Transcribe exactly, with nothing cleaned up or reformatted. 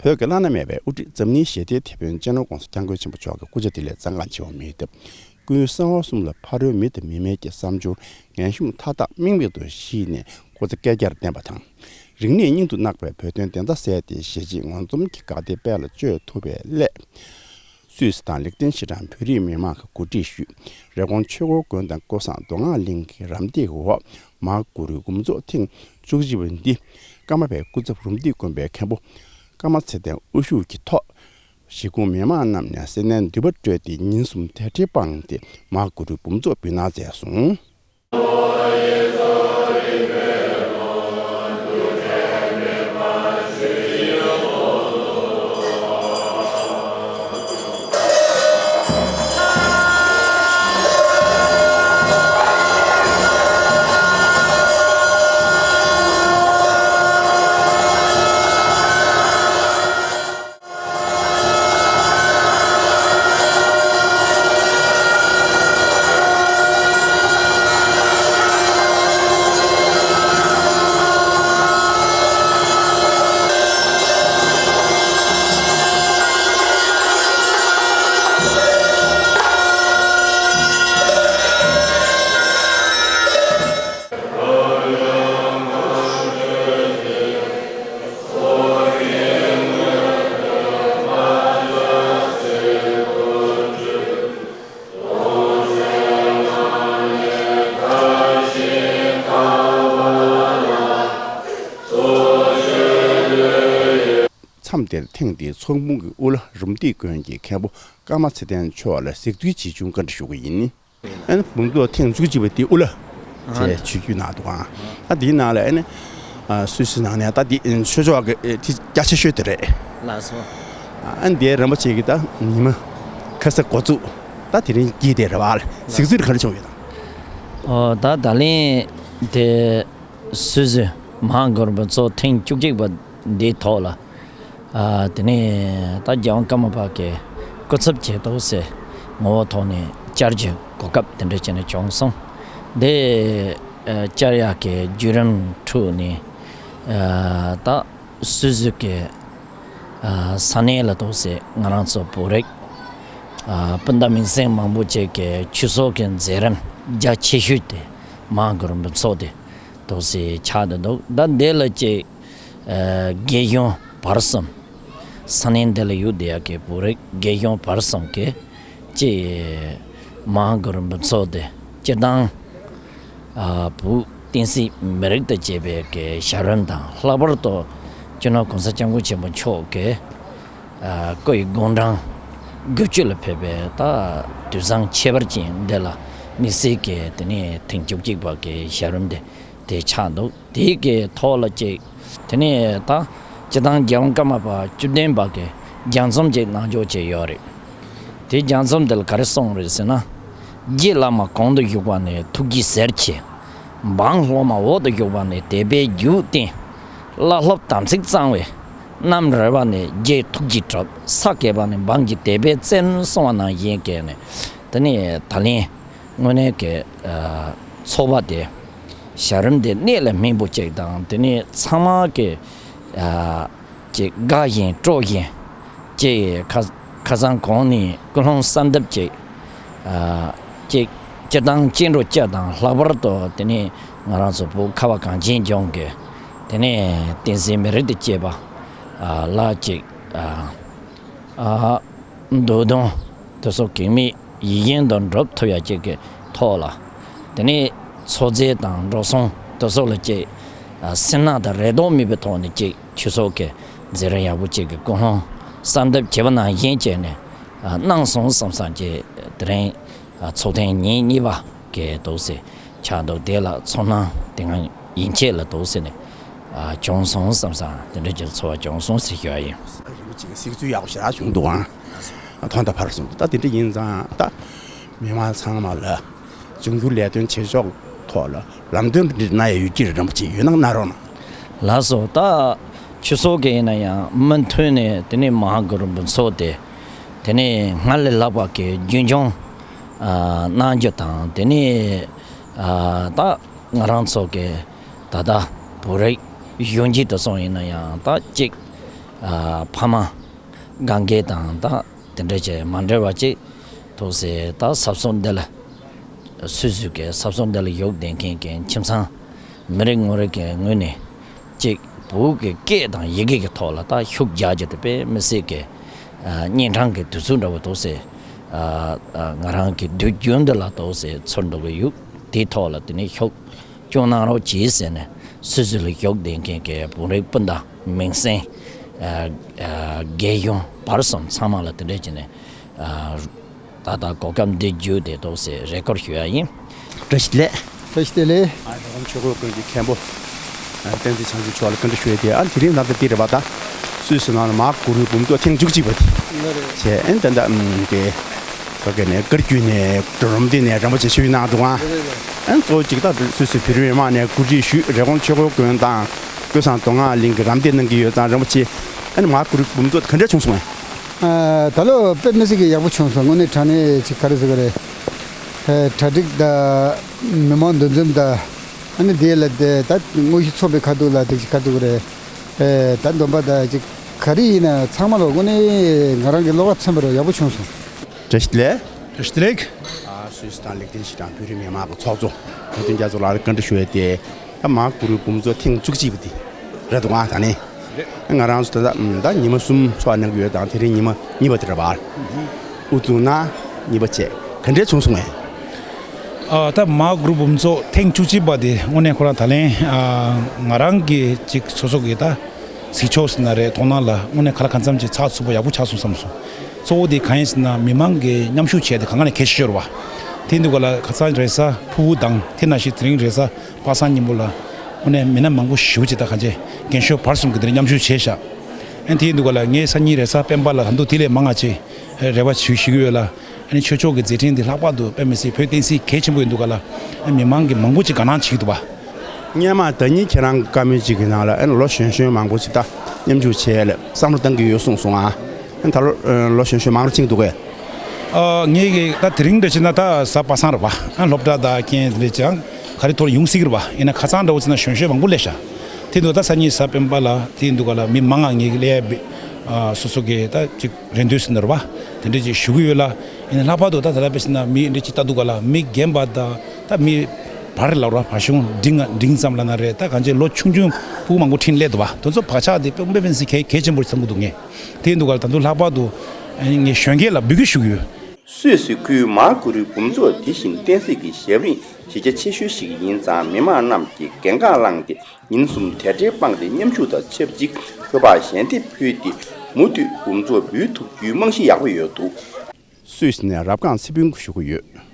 བོད་ཀྱི་བླ་ན་མེད་པའི་དབུ་ཁྲིད་འཛམ་གླིང་ཞི་བདེའི་དེད་དཔོན་སྤྱི་ནོར་༸གོང་ས་༸སྐྱབས་མགོན་ཆེན་པོ་མཆོག་གི་སྐུ་ཕྱྭ་དེ་ལས་གཙང་ཁ་ཆེ་བ་མེད་སྟབས། སྐུའི་གསང་བ་གསུམ་ལ་ཕ་རོལ་མི་དང་མི་སྨད་ཀྱི་བསམ་སྦྱོར་ངན་ཤོམ་མཐའ་དག་དམིགས་མེད་དུ་ཞི་ནས་སྐུ་ཚེ་བསྐལ་བརྒྱར་བརྟན་པ་དང་། རིག་གནས་སྙིང་དུ་བརྣག་པའི་བོད་དོན་བདེན་མཐའ་གསལ་ཏེ་གཞིས་བྱེས་ངོ་འཛོམས་ཀྱི་དགའ་བདེ་དཔལ་ལ་སྤྱོད་ཐུབ་པའི་སླད། སུད་སི་དང་ལིག་ཏེན་ཤི་ཊན་བོད་རིགས་མི་མང་གིས་གོ་སྒྲིག་ཞུས། རེབ་གོང་ཆོས་འཁོར་དགོན་དང་ཀོ་བཟང་མདོ་སྔགས་གླིང་གི་རམ་འདེགས་འོག་མ་གུ་རུའི་དགོངས་རྫོགས་ཐེངས་བཅུ་གཅིག་པ་འདི་ཀརྨ་པའི་སྐུ་ཚབ་རུམ་བཏེག་དགོན་པའི་མཁན་པོ་ཀརྨ་ཚེ་བརྟན་དབུ་བཞུགས་ཀྱི་ཐོག་གཞིས་ཁོངས་མི་མང་རྣམས་ནས་སེར་སྣའི་འདུན་པ་སྤྲོས་ཏེ་ཉིན་གསུམ་དལ་བྲེལ་སྤངས་ཏེ་མ་གུ་རུའི་དགོངས་རྫོགས་འབུལ་གནང་མཛད་སོང་། མཚམས་དེར་ཐེངས་འདིའི་ཚོགས་འདུ་གི་དབུ་བླ་རུམ་བཏེག་དགོན་གྱི་མཁན་པོ་ཀརྨ་ཚེ་བརྟན་མཆོག་ལ་གཟིགས་འདུན་ཆེ་ཆུང་བཀའ་འདྲི་ཞུ་གི་ཡིན། ཨ་ནི་དགོངས་རྫོགས་ཐེངས་བཅུ་གཅིག་པ་དེ་དབུ་བླ་ཨ་ནི་ཅེས་ཆིབས་བསྒྱུར་གནང་འདུག་ཨང་། ཨ་དེའི་ནང་ལ་ཨ་ནི་ཨ་སུད་སི་ནང་ནས་ད་དེ་ཆོས་ཕྱོགས་ཀྱི་ཨེ་དེ་རྒྱ་ཆེ་ཤོས་དེ་རེད། ལགས་སོ། ཨ་ནི་དེ་རིན་པོ་ཆེ་གི་ད་ཉི་མ་ཁ་ས་འགོ་བཙུགས་ད་དེ་རིང་གི་དེ་རེད་བ། གཟིགས་ཚུལ་ག་རེ་བྱུང་ཡོད་དམ། ཨོ་ད་ད་ལན་དེ་སུད་སི་མ་ཧཱ་གུ་རུ་པའི་ཚོགས་ཐེངས་བཅུ་གཅིག་པ་འདིའི་ཐོག་ལ། ཨ་དེ་ནས་ད་རྒྱལ་དབང་ཀརྨ་པ་གི་སྐུ་ཚབ་བྱས་ཐོག་སེ་ངོ་བོ་ཐོག་ནས་བཅར་རྒྱུ་གོ་སྐབས་དེ་འདྲ་བྱས་ནས་བྱུང་སོང་། དེ་ཨ་བཅར་ཡག་གི་བརྒྱུད་རིམ་ཁྲོད་ནས་ཨ་ད་སུད་སི་གི་ཨ་ས་གནས་ལ་ཐོག་སེ་ང་རང་ཚོ་བོད་རིགས་ཨ་སྤུན་ཟླ་མིང་སྲིང་མང་པོ་ཅིག་གི་ཆོས་ཚོགས་ཀྱི་མཛད་རིམ་རྒྱ་ཆེ་ཤོས་དེ་མ་ཧཱ་གུ་རུ་པའི་ཚོགས་དེ་ཐོག་སེ་ཆགས་བསྡད་འདུག་ད་འདི་ལ་ཅིག་ཨ་རྒན་གཞོན་བར་གསུམ། ས་གནས་འདི་ལ་ཡོད་བསྡད་ཡག་གི་བོད་རིགས་རྒན་གཞོན་བར་གསུམ་གྱིས་ཅིག་མ་ཧཱ་གུ་རུ་པའི་ཚོགས་དེ་སྤྱིར་བཏང་ཨ་བོད་བསྟན་སྲིད་མི་རིགས་དང་བཅས་པའི་གི་ཞབས་རིམ་དང་། ལྷག་པར་དུ་སྤྱི་ནོར་༸གོང་ས་༸སྐྱབས་མགོན་ཆེན་པོ་མཆོག་གི་ཨ་སྐུ་ཡི་དགུང་གྲངས་དགུ་བཅུ་ལ་ཕེབས་པའི་ད་དུས་བཟང་ཁྱད་པར་ཅན་འདི་ལ་དམིགས་བསལ་གྱི་དེ་ནས་ཐེངས་བཅུ་གཅིག་པ་གི་ཞབས་རིམ་དེ་དེ་ཆགས་འདུག་དེའི་གི་ཐོག་ལ་ཅིག་དེ་ནས་ད་སྤྱིར་བཏང་རྒྱལ་དབང་ཀརྨ་པ་བཅུ་བདུན་པ་གི་རྒྱ་མཚོ་ཅིག་གནང་འཇོག་བྱས་ཡོད་རེད། དེ་རྒྱ་མཚོ་འདི་ལ་ག་རེ་གསུངས་རེད་ཟེར་ན། རྗེ་བླ་མ་གོང་དུ་བཞུགས་པ་ནི་ཐུགས་རྗེ་ཟེར་ཆེ། འབངས་སློབ་མ་འོག་ཏུ་བཞུགས་པ་ནི་དད་པས་རྒྱུད་བརྟན། བླ་སློབ་དམ་ཚིག་གཙང་བས་རྣམ་རོལ་པ་ནི་རྗེའི་ཐུགས་ཀྱིས་གྲུབ། ས་གས་པ་ནི་འབངས་ཀྱི་དད་པས་བཙན་གསུངས་པ་ནང་བཞིན་གྱི་ནི་དེ་ནི་ད་ལན་དངོས་གནས་ཀྱི་ཨ་ཚོགས་པ་དེ་ཞལ་རིམ་དེ་གནད་ལ་སྨིན་པོ་ཅིག་དང་དེ་ནི་ཚང་མ་གི་ཨ་ཅིག་དགའ་བཞིན་སྤྲོ་བཞིན་ཅིག་ཁ་ཁ་སང་གོང་ནས་ཀུན་སློང་གསར་འདེབས་ཅིག་ཨ་ཅིག་སྤྱིར་བཏང་སྐྱེ་འགྲོ་སྤྱི་དང་ལྷག་པར་དུ་དེ་ནི་ང་རང་ཚོ་བོད་ཁ་བ་གངས་ཅན་ལྗོངས་ཀྱི་དེ་ནི་བསྟན་སྲིད་མི་རིགས་དང་བཅས་པ་ཨ་ལ་ཅིག་ཨ་ཨ་འདོད་དོན་དེ་ཚོ་གེགས་མེད་ཡིད་བཞིན་དུ་འགྲུབ་ཐུབ་ཡ་ཅིག་གི་ཐོག་ལ། དེ་ནས་ཚོགས་རྫས་དང་འགྲོ་སོང་དེ་ཚོ་ལ་ཅིག་ཨ་སེར་སྣ་དང་རེ་དོགས་མེད་པའི་ཐོག་ནས་ཅིག་ཆོས་ཚོགས་ཀྱི་མཛད་རིམ་ཡག་པོ་ཅིག་གི་ཀུན་སློང་གསར་འདེབས་བྱས་པ་ནང་བཞིན་བྱས་ནས་ཨ་གནང་སོང་བསམ་བསམ་ཅིག་དེ་རིང་ཨ་ཚོགས་ཐེངས་ཉེར་གཉིས་པ་གི་འདུག་སེ་ཆགས་འདུག་དེ་ལ་ཚོར་སྣང་དེ་སྔ་ཡན་ཆད་ལ་འདུག་སེ་ནས་ཨ་བྱུང་སོང་བསམ་བསམ་དེ་འདྲ་ཅིག་ཚོར་བ་བྱུང་སོང་ཟེར་ཞུ་བ་ཡིན། ཡིན་གཅིག་གཟིགས་ཚུལ་ཡག་པོ་ཞེ་དྲག་བྱུང་འདུག་ཨང་། ཐོག་མཐའ་བར་གསུམ་དུ་ད་དེ་འདྲ་ཡིན་ཙང་ད་མི་མང་ཚང་མ་ལ་འབྱུང་འགྱུར་ལས་དོན་བྱེད་ཕྱོགས་ཐོག་ལ་ལམ་སྟོན་འདི་གནང་ཡ་ཡོད་ཀྱི་རེད། རིན་པོ་ཆེ་ཡོད་ན་གནང་རོགས་གནང་། ལགས་སོ། ད་ཆོས་ཚོགས་ཀྱི་ཡིན་ན་ཡང་མུ་མཐུད་ནས་དེ་ནས་མ་ཧཱ་གུ་རུ་པའི་ཚོགས་དེ་དེ་ནས་སྔར་ལས་ལྷག་པ་གི་རྒྱུན་སྐྱོང་ཨ་གནང་རྒྱུ་དང་དེ་ནས་ཨ་ད་ང་རང་ཚོ་གི་ད་ལྟ་བོད་རིགས་གཞོན་སྐྱེས་དེ་ཚོ་ཡིན་ན་ཡང་ད་ཅིག་ ཨ་ཕ་མ་གང་གའི་དང་ད་དེ་འདྲ་བྱས་མ་འབྲེལ་བ་ཅིག་ཐུག་སེ་ད་ས་ཕྱོགས་འདི་ལ་སུད་སི་གི་ས་ཕྱོགས་འདི་ལ་བཞུགས་བསྡད་མཁན་གྱི་ཁྱིམ་ཚང་མི་རེ་ངོ་རེ་གི་ངོས་ནས་ཅིག་བོད་ཀྱི་སྐད་དང་ཡི་གེ་གི་ཐོག་ལ་ད་ཤུགས་རྒྱག་རྒྱུ་དེ་དཔེ་མི་སྲིད་ཀྱི་ཨ་གཉན་འཕྲང་གི་དུས་ཚོད་འདྲ་བོ་ཐུག་སེ་ཨ་ཨ་ང་རང་གི་དུས་རྒྱུན་འདི་ལ་ཐུག་སེ་ཚུར་འདུག་གི་ཡོད། དེའི་ཐོག་ལ་དེ་ནས་ཤུགས་སྐྱོང་གནང་རོགས་གྱིས་ཟེར་ནས་སུད་སི་ལ་བཞུགས་བསྡད་མཁན་གྱི་བོད་རིགས་སྤུན་ཟླ་མིང་སྲིང་ཨ་ཨ་རྒན་གཞོན་བར་གསུམ་ཚང་མ་ལ་དེ་འདྲ་བྱས་ནས་ཨ་ད་ལྟ་གོ་སྐབས་འདི་བརྒྱུད་དེ་ཐུག་སེ་རེ་སྐུལ་ཞུ་ཡ་ཡིན། བཀྲ་ཤིས་བདེ་ལེགས། བཀྲ་ཤིས་བདེ་ལེགས། ཨ་རི་བོ་ཆོས་འཁོར་དགོན་གྱི་མཁན་པོ་ཨ་བསྟན་འཛིན་ཚང་ཆེན་མཆོག་ལ་བཀའ་འདྲི་ཞུ་ཡ་དེ་ཨ་དེ་རིང་ནང་ད་འདི་རེད་པ། ད་སུད་སི་ནང་ལ་མ་གུ་རུའི་འབུམ་ཚོགས་ཐེངས་བཅུ་གཅིག་པ་དེ་བྱས་ཨ་ད་ད་ཨམ་དེ་ག་གེ་ནས་བཀའ་བརྒྱུད་ནས་རོམ་བདེ་ནས་རིན་པོ་ཆེ་ཞུས་གནང་འདུག་ཨ། ཨ་གཙོ་བོ་གཅིག་ད་སུད་སི་བོད་རིགས་མི་མང་ནས་གོ་སྒྲིག་ཞུས་རི་ཀོན་ཆོས་འཁོར་དགོན་དང་ཀུན་བཟང་མདོ་སྔགས་གླིང་གི་རམ་འདེགས་གནང་གི་ཡོད་ཙང་རིན་པོ་ཆེ་ཨ་ནི་མ་གུ་རུའི་འབུམ་ཚོགས་ག་འདྲ་བྱུང་སོང་ཨ། ད་ལོ་དཔེ་མི་སྲིད་ཀྱི་ཡག་པོ་བྱུང་སོང་། དངོས་གནས་དྲང་གནས་ཅིག་ག་རེ་ཟེར་དགོས་རེད། ཨ་གྲ་སྒྲིག་དང་མི་མང་འདུ་འཛོམས་དང་ཨ་ནི་དེ་ལ་དེ་ད་དངོས་གཞི་ཚོགས་པའི་ཁ་ཐུག་ལ་དེ་ཅིག་ག་རེ་ཟེར་དགོས་རེད། ཨ་ད་འདོན་པ་དང་ཅིག་ག་རེ་ཡིན་ན་ཚང་མ་ལ་དངོས་གནས་ང་རང་གི་བློ་ཁ་ཚིམ་པ་རེད། ཡག་པོ་བྱུང་སོང་། བཀྲ་ཤིས་བདེ་ལེགས། བཀྲ་ཤིས་བདེ་ལེགས། ཨ་སུད་སི་དང་ལིག་ཏེན་ཤི་ཊེན་བོད་རིགས་མི་མང་གི་ཚོགས་གཙོ་གངས་ལྗོངས་རྒྱ་མཚོ་ལགས་ལ་བཀའ་འདྲི་ཞུ་ཡས་དེ། ད་མ་གུ་རུའི་འབུམ་ཚོགས་ཐེངས་བཅུ་གཅིག་པ་དེ་རེད་འདུག་ཨ། ད་ནི་ང་རང་ཚོ་ད་ད་ཉི་མ་གསུམ་ཚོགས་གནང་གི་ཡོད་དང་དེ་རིང་ཉི་མ་གཉིས་པ་དེ་རེད་པ། དབུ་བཙུགས་གནང་གཉིས་པ་བྱས་ག་འདྲས་བྱུང་སོང་ངས། ཨ་ད་མ་གུ་རུ་འབུམ་ཚོགས་ཐེངས་བཅུ་གཅིག་པ་དེ་དངོས་གནས་ཁོ་རང་ད་ལན་ཨ་ང་རང་གི་ཅིག་སོ་སོ་གི་ད་གཟིགས་ཕྱོགས་ཟེར་ན་རེད། མཐོང་སྣང་ལ་དངོས་གནས་ག་ལ་གང་འཚམ་ཅིག་ཚགས་ཚུད་པོ་ཡག་པོ་ཆགས་སོང་བསམ་སོང་། གཙོ་བོ་དེ་གང་ཡིན་ཟེར་ན་མི་མང་གི་མཉམ་ཞུགས་བྱས་དེ་གང་ག་ནས་གལ་ཆེ་ཤོས་རེད་པ། དེ་འདུག་ག་ལ་ཁ་སང་རེས་གཟའ་ཕུར་བུ་དང་དེ་ནང་བཞིན་དེ་རིང་རེས་གཟའ་པ་སངས་ཉིན་མོ་ལ་དངོས་གནས་མི་སྣ་མང་པོ་ཞེ་པོ་ཅིག་ད་གང་ཅི་རྒན་ཤོས་བར་གསུམ་གྱི་དེ་རིང་མཉམ་ཞུགས་བྱས་ཤག། ཨ་དེ་འདུག་ག་ལ་ངས་སང་ཉིན་རེས་གཟའ་སྤེན་པ་ལ་ད་དུང་དེ་ལས་མང་ང་ཅིག་རེ་བ་ཞུ་ཞུ་གི་ཡོད་ལ། ཨ་ནི་ཆོས་ཕྱོགས་ཀྱི་མཛད་འཕྲིན་འདི་ལྷག་པར་དུ་དཔེ་མི་སྲིད་བོད་བསྟན་སྲིད་གལ་ཆེན་པོ་ཡིན་འདུག་ག་ལ། ཨ་མི་མང་གི་མང་པོ་ཅིག་དགའ་སྣང་བྱེད་ཀྱི་འདུག་པ། སྔོན་མ་ཟླ་ཉིན་ཁྱེད་རང་གི་བཀའ་མོལ་ཅིག་གི་ནང་ལ་ཨ་ནི་ལོ་གཞོན་གཞོན་མང་པོ་ཅིག་ད་མཉམ་ཞུགས་བྱས་ལ་བསམ་བློ་བཏང་གི་ཡོད་གསུངས་སོང་ཨ། ཨ་ནི་ད་ལོ་ཨ་ལོ་གཞོན་གཞོན་མང་རུ་ཕྱིན་འདུག་གས། ཨ་ངས་ཀྱི་ད་དེ་རིང་འདྲ་བྱས་ན་ད་གཟའ་པ་སངས་རེད་པ། ཨ་སློབ་གྲྭ་དང་རྐྱེན་འདྲ་ཅང་ག་རེ་ཐོག་ལ་ཡོང་སྲིད་ཀྱི་རེད་པ། ཡིན་ན་ཁ་སང་འདྲ་བོ་བྱས་ན་གཞོན་གཞོན་མང་པོ་སླེབས་ཤག། དེ་འདུག་ད་སང་ཉིན་གཟའ་སྤེན་པ་ལ་དེ་འདུག་ག་ལ་མི་མང་ང་ངས་ཀྱི་སླེབས་ཡ་སོ་སོ་གི་ད་ཅིག་རེ་འདུན་ཟེར་ན་རེད་པ། དེ་འདྲ་ཅིག་ཞུ་གི་ཡོད་ལ། ཡིན་ན་ལྷག་པར་དུ་ད་ད་ལྟ་དཔེ་བྱས་ན་མི་འདྲ་ཅིག་ལྟ་འདུག་ག་ལ་མི་རྒན་པ་དང་ད་མི་བར་ལ་ར་བར་གཞུང་འབྲིང་ང་འབྲིང་ཙམ་ལ་ན་རེད། ད་གང་ཅི་ལོ་ཆུང་ཆུང་ཕྲུ་གུ་མང་པོ་ཁྲིད་སླེབས་འདུག་པ། དེ་ཚོ་བག་ཆགས་དེ་དཔེ་དཔེ་མི་སྲིད་གལ་གལ་ཆེན་པོ་བསམ་གི་འདུག་ངས། དེ་འདུག་ག་ལ་ད་དུང་ལྷག་པར་དུ་ངས་གཞོན་སྐྱེས་ལ་འབོད་སྐུལ་ཞུ་གི་ཡོད། སུད་སི་ཁུལ་མ་གུ་རུའི་འབུམ་ཚོགས་དེ་བཞིན་བསྟན་སྲིད་ཀྱི་ཞབས་རིམ་གཞི་རྒྱ་ཆེ་ཤོས་ཤིག་ཡིན་ཙང་མི་མང་རྣམས་ཀྱིས་འགན་ཁག་བླངས་ཏེ་ཉིན་གསུམ་དལ་བྲེལ་སྤངས་ཏེ་མཉམ་ཞུགས་དང་ཆབས་ཅིག་བོད་པར་ཞལ་འདེབས་ཕུལ་ཏེ་མུ་མཐུད་འབུམ་ཚོགས་འབུལ་ཐུབ་རྒྱུའི་རྨང་གཞི་ཡག་པོ་ཡོད་འདུག། སུད་སི་ནས་རབ་སྒང་ཚེ་ཕུན་གྱིས་ཞུ་གི་ཡོད།